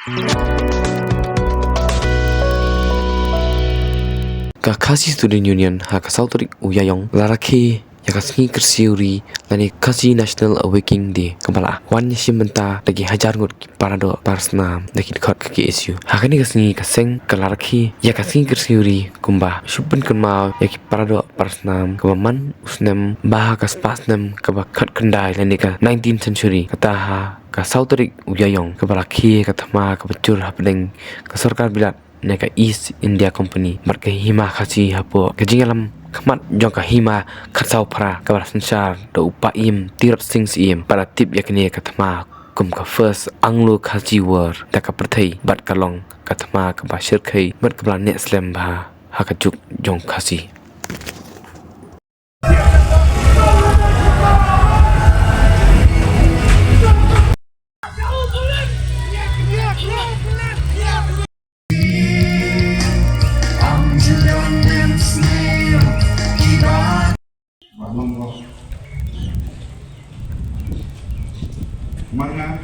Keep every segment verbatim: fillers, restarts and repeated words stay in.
Ka Khasi Student Union ha ka saw tarik u Ïaïong la rakhe ïa ka sngi kyrsiew ri lane Khasi National Awakening Day kaba la wan ïashim bynta da ki hajar ngut ki paradoh parasnam da ki dkhot ka K S U. Ha kane ka sngi ka seng ka la rakhe ïa ka sngi kyrsiew ri kumba shu pynkynmaw ïa ki paradoh parasnam kaba man u snem ba ha ka spah snem kaba khatkhyndai lane ka nineteenth century, kata ha ka saw tarik u Ïaïong kaba la khie ka thma kaba jur hapdeng ka sorkar Bilat ne ka East India Company bad ka Hima Khasi hapoh ka jingïalam khmat jong ka Hima Khatsaw Phra kaba la synshar da u Paiem Tirot Sing Syiem bad la tip ïa kane ka thma kum ka First Anglo-Khasi War da ka pyrthei bad ka long ka thma kaba shyrkhei bad kaba la neh slem bha ha ka juk jong Khasi. Manga,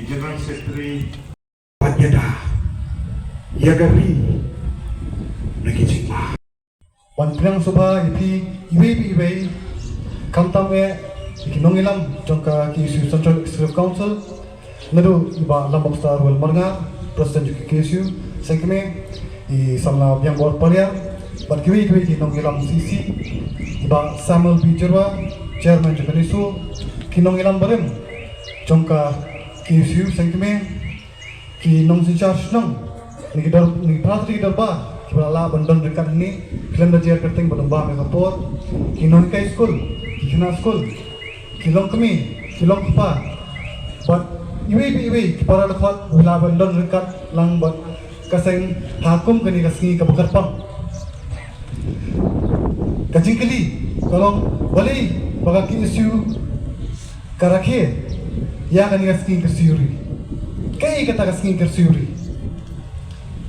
General Secretary. Pat ïada ïa ka ri na ki jingma. Wan pdiang sngewbha ïa phi iwei pa iwei, khamtam eh ïa ki nongïalam jong ka K S U Central Executive Council, naduh i Bah Lambok Star Ruel Marngar, President jong ka K S U, seng kmie i samla Biangbor Pariang, bad kiwei kiwei ki nongïalam C C, i Bah Samuel B Jyrwa, Chairman jong ka NESO, ki nongïalam barim jong ka K S U, seng kmie, ki nongsynshar shnong, na ki dor, na ki phra tylli ki dorbar kiba la lah ban don ryngkat hangne, khlem da jer kyrteng ba dang bam ïa ka por, ki nonghikai skul, ki khynnah skul, ki longkmie, ki longkpa, bad iwei pa iwei ki para dkhot ba la lah ban don ryngkat lang bad ka seng ha kum kane ka sngi kaba kyrpang. Ka jingkylli ka long, balei ba ka K S U ka rakhe ïa kane ka sngi kyrsiew ri? Kaei kata ka sngi kyrsiew ri?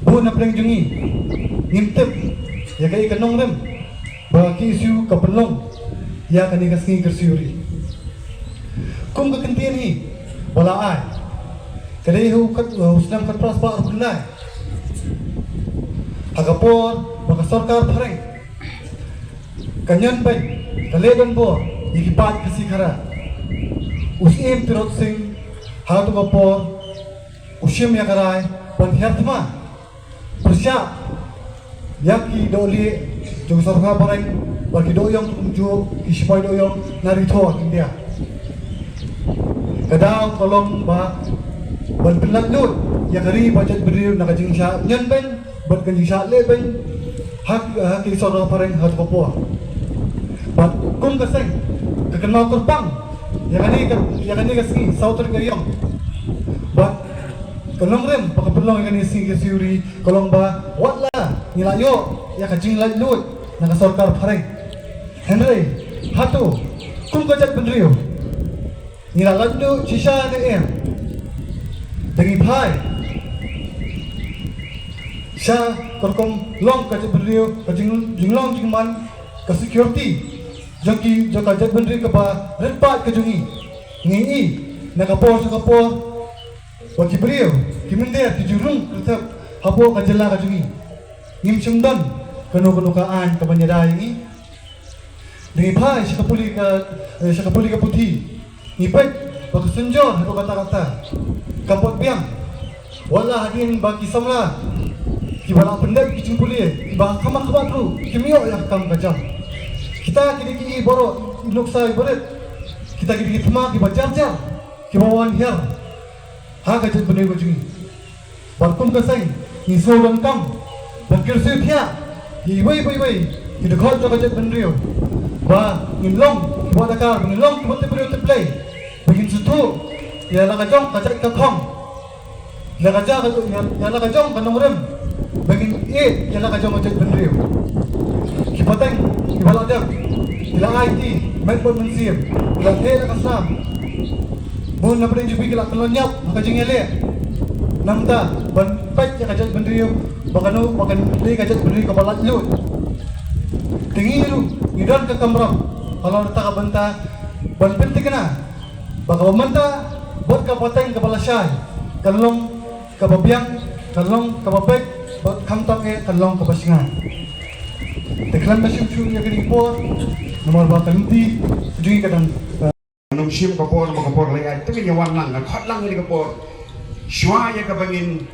Bun na pdeng jong ngi ngim tip ïa kaei ka nongrim ba ka K S U ka pynlong ïa kane ka sngi kyrsiew ri. Kum ka kyntien hi ba la ai, ka dei ha u khat, u snem khatphra spah arphew khyndai, ha ka por ba ka sorkar phareng ka ñion beiñ, ka leh donbor ïa ki paid Khasi Khara. U Syiem Tirot Sing ha kato ka por u shim ïa ka rai ban hiar thma pyrshah ïa ki dohlieh jong ka sorkar phareng bad ki dohïong, kumjuh ki shipai dohïong na Ri Thor India. Ka daw ka long ba ban pynlait luid ïa ka ri bad jaitbynriew na ka jingshah ñion beiñ bad ka jingshah leh beiñ ha, ha ki sorkar phareng ha kato ka por. Bad kum ka seng ka kynmaw kyrpang ïa kane ka, ïa kane ka sngi saw tarik Ïaïong. Bad ka nongrim ba ka pynlong ïa kane ka sngi kyrsiew ri ka long ba wat la ngi la ïoh ïa ka jinglait luid na ka sorkar phareng, hynrei hato kum ka jaitbynriew ngi la lait luid shisha ne em? Da ngi phai sha ka rukom long ka jaitbynriew, ka jing, jinglong jingman, ka security jong ki, jong ka jaitbynriew kaba rit paid ka jong ngi. Ngi i na ka por sha ka por ba ki briew, ki mynder ki ju rung kyrthep hapoh ka jylla ka jong ngi. Ngim shym don kano kano ka aiñ kaban ïada ïa ngi. Da ngi phai sha ka pule ka, eh, sha ka pule ka puthi, ngi peit ba ka synjor haduh katta katta kam pat biang. Wat la hadien ba ki samla kiba la pyndep ki jingpule, kiba kham kham ruh kim ïoh ïa ka kam ka jam. Kita ki dei ki baroh i nuksa iba rit, kita ki dei ki thma kiba jar jar kiba wan hiar ha ka jaitbynriew ka jong ngi. Bad kum ka seng ngi sngewdonkam ban kyrsiew thiah ïa iwei pa iwei ki dkhot jong ka jaitbynriew ba ngin long kiba dakar, ba ngin long kiba tip briew tip Blei, ba ngin sngewthuh ïa la ka jong ka jait ka khong, ïa la ka jong ka, ïa, ïa la ka jong ka nongrim, ba ngin ïeit ïa la ka jong ka jaitbynriew. Ki pateng kiba la dep ki la aiti met bad mynsiem, ki la theh la ka snam. Bun na pdeng jong phi ki la kyllon ïap ha ka jingïaleh. Namar ban peit ïa ka jaitbynriew ba kano ba kan dei ka jaitbynriew kaba laitluid. Te ngi ruh ngi don ka kamram halor kata ka bynta ban pynthikna ba kaba mynta bad ka pateng kaba lashai Kan long kaba biang, kan long kaba beit, bad khamtam eh kan long kaba shngaiñ. Te khlem da shim shuh ïa kane ka por, namar ba ka lynti jong ngi ka dang, uh, ngam shim ka por, namar ka por la ïaid, te ngin ïa wan lang, nga khot lang ïa ka por. Shuwa ïa kaba ngin